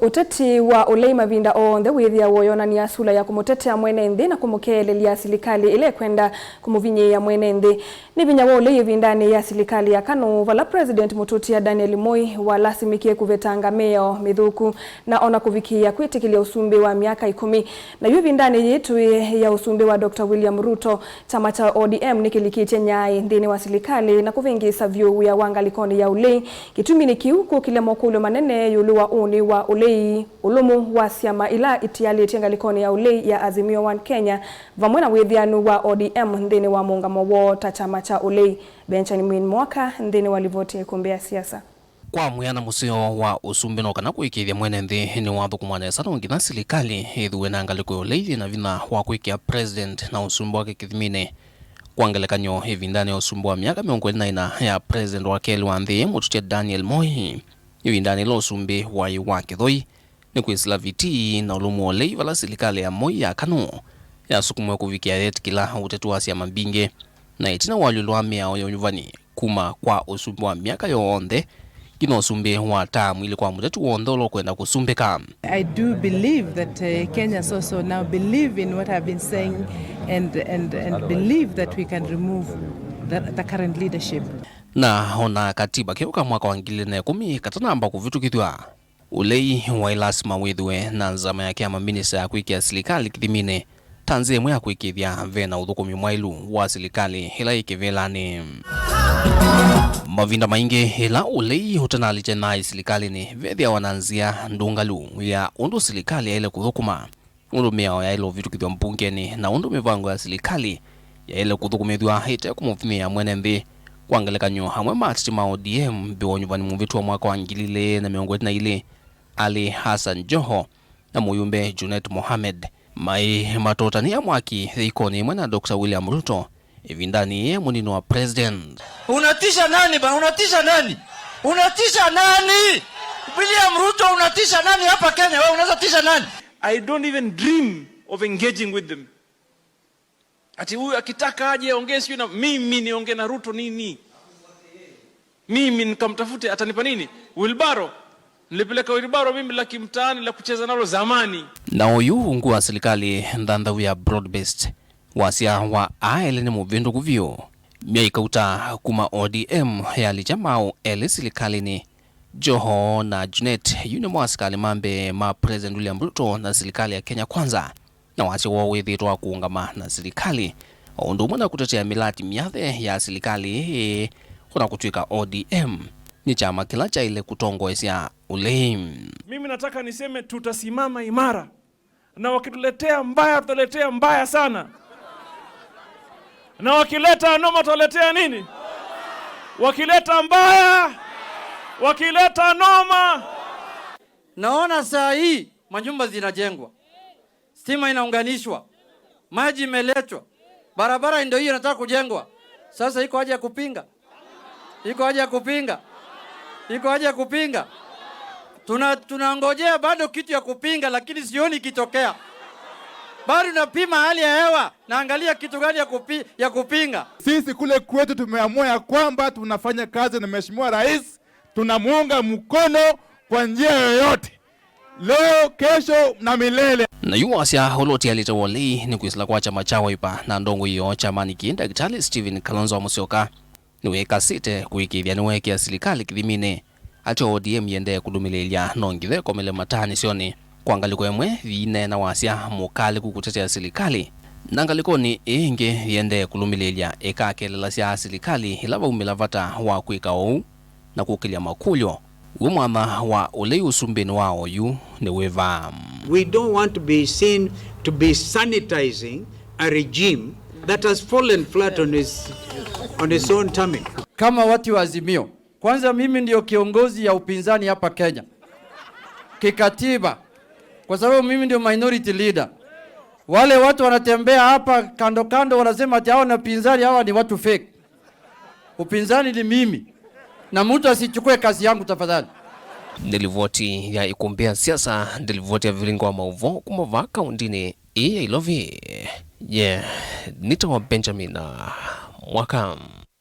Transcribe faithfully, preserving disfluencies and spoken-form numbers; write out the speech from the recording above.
Ũteti wa ũlei mavinda onthe wĩthĩawa ũyonany'a sula ya kũmũtetea mwene nthĩ na kũmũkeelelya silikalĩ ĩla ĩkwenda kũmũvinyĩĩa mwene nthĩ. Nĩ vinya wa ũlei ĩvindanĩ ya silikalĩ ya KANU, vala President mũtũtia Daniel Moi walasimĩkie kũvetanga mĩao mĩthũku na ona kũvikĩĩa kwĩtĩkĩlya ũsumbĩ wa myaka ĩkũmi. Na yu ĩvindanĩ yĩĩ tũĩ ya ũsumbĩ wa Doctor William Ruto, kyama kya O D M nĩkĩlikĩtye nyaĩ nthĩnĩ wa silikalĩ na kũvĩngĩĩsa vyũ wĩa wa ngalĩkonĩ ya ũlei. Kĩtuminĩ kĩu, kũkile mokũlyo manene ĩũlũ wa ũnĩ wa ũlei, ũlũmu wa syama ila itialĩtye ngalĩkonĩ ya ũlei ya Azimio One Kenya, vamwe na wĩthĩanu wa O D M nthĩnĩ wa mũũngamo woo ta kyama kya ũlei. Benjamin Mwaka nthĩnĩ wa livoti ya Ĩkũmbĩ ya Siasa. Kwa mwĩana, mũseo wa ũsumbĩ no kana kũĩkĩĩthya mwene nthĩ nĩwathũkũma nesa, no nginya silikalĩ ĩthũe na ngalĩko ya ũlei yĩna vinya wa kwĩkĩa president na ũsumbĩ wake kĩthiminĩ. Kwa ngelekany'o, ĩvindanĩ ya ũsumbĩ wa myaka mĩongo ĩlĩ na ĩna ya president wa kelĩ wa nthĩ, mũtũtia Daniel Moi, ĩvindanĩ ĩla ũsumbĩ waĩ wa kĩthoi, nĩ kwĩsĩla vitii na ũlũmu wa ũlei vala silikalĩ ya Moi ya KANU yasukumiwe kũvikĩa yetĩkĩla ũteti wa syama mbingĩ, na ĩtina wa ũalyũlu wa mĩao ya ũnyuvani kuma kwa ũsumbĩ wa myaka yonthe nginya ũsumbĩ wa taamu ilĩ kwa mũteti w'onthe ũla ũkwenda kũsumbĩka. I do believe that, uh, Kenyans also now believe in what I've been saying and, and, and believe that we can remove the, the current leadership. Na ona katiba keũ ka mwaka wa ngili ilĩ na ĩkũmi katanamba kũvĩtũkĩthw'a, ũlei waĩ lasima wĩthĩwe na nzama ya kĩama minista ya kwĩkĩa silikalĩ kĩthiminĩ ta nzĩa ĩmwe ya kũĩkĩĩthya ve na ũthũkũmi mwaĩlu wa silikalĩ ĩla yĩ kĩvĩlanĩ. Mavinda maingĩ, ĩla ũlei ũtanalikya naĩ silikalĩnĩ, vethĩawa na nzĩa ndũngalu ya ũndũ silikalĩ yaĩle kũthũkũma, ũndũ mĩao yaĩle ũvĩtũkĩthw'a mbungenĩ, na ũndũ mĩvango ya silikalĩ yaĩle kũthũkũmĩthw'a ĩte kũmũvinyĩĩa mwene nthĩ. Kwa ngelekany'o, amwe ma ateti ma O D M mbee wa ũnyuvani mũvĩtu wa mwaka wa ngili ilĩ na mĩongo ĩlĩ na ilĩ, Ali Hassan Joho na mũyumbe Junet Mohamed, maĩ matotanĩa mwaki ĩikonĩ ĩmwe na Doctor William Ruto ĩvindanĩ yĩĩ mũnini wa president. Unatisha nani bana? Unatisha nani? Unatisha nani? William Ruto, unatisha nani hapa Kenya? Wewe unaweza tisha nani? I don't even dream of engaging with them. Ati huyu akitaka aje aongee sijui na mimi, niongee na Ruto nini? Mimi nikamtafute, atanipa nini? Wheelbarrow? Nilipeleka wheelbarrow mimi la kimtaani la kucheza nalo zamani. Na oyu ungu wa silikalĩ nthanthau ya broad based, wasya wa aele nĩ mũvĩndũku vyũ. Myei kauta kuma O D M yalikya maũ elĩ silikalĩnĩ. Joho na Junet, yu nĩmo asikalĩ ma mbee ma President William Ruto na silikalĩ ya Kenya Kwanza, na wasya woo wĩthĩĩtwe wa kũũngama na silikalĩ, o ũndũ ũmwe na kũtetea mĩlati myathe ya silikalĩ ĩĩ, ona kũtw'ĩka O D M nĩ kyama kĩla kyaĩle kũtongoesya ũlei. Mimi nataka niseme tutasimama imara. Na wakituletea mbaya, tutaletea mbaya sana. Na wakileta noma, tutaletea nini? Wakileta mbaya, wakileta noma. Naona saa hii manyumba zinajengwa, stima inaunganishwa, maji imeletwa, barabara ndio hiyo inataka kujengwa. Sasa iko haja ya kupinga? Iko haja ya kupinga? Iko haja ya kupinga? Tuna-, tunangojea bado kitu ya kupinga, lakini sioni ikitokea. Bado napima hali ya hewa, naangalia kitu gani ya kupi-, ya kupinga. Sisi kule kwetu tumeamua ya kwamba tunafanya kazi na Mheshimiwa Rais, tunamuunga mkono kwa njia yoyote. Leo, kesho na milele. Na yu wasya ũla ũtialĩte wa ũlei nĩ kwĩsĩla kwa kyama kya Wiper na ndongoi yoo kyamanĩ kĩĩ, Ndakĩtalĩ Stephen Kalonzo wa Musyoka, nĩwĩkasĩte kũĩkĩĩthya nĩweekĩa silikalĩ kĩthiminĩ. Atĩ O D M yĩendee kũlũmĩlĩĩlya no nginya ĩkomele mataanĩsyonĩ. Kwa ngalĩko ĩmwe, yĩineena wasya mũkalĩku kũtetea silikalĩ, na ngalĩkonĩ ĩĩ ĩngĩ yĩendee kũlũmĩlĩĩlya ĩkakeelelasya silikalĩ ĩla vaumĩla vata wa kwĩka ũu na kũkĩlya makũlyo. W'o mwanya wa ũlei ũsumbĩnĩ wa oyu nĩ wĩva? We don't want to be seen to be sanitizing a regime that has fallen flat on its, on its own tummy. Kama watu wa Azimio, kwanza mimi ndio kiongozi ya upinzani hapa Kenya kikatiba, kwa sababu mimi ndio minority leader. Wale watu wanatembea hapa kando kando wanasema ati hawa ni upinzani, hawa ni watu fake. Upinzani ni mimi. Na mtu asichukue kazi yangu tafadhali. Nĩ livoti ya Ĩkũmbĩ ya Siasa, nĩ livoti ya vilingo wa maũvoo kuma vaa kaũndĩnĩ ĩĩ ya Ilovi. Ye, nĩtawa Benjamin Mwaka.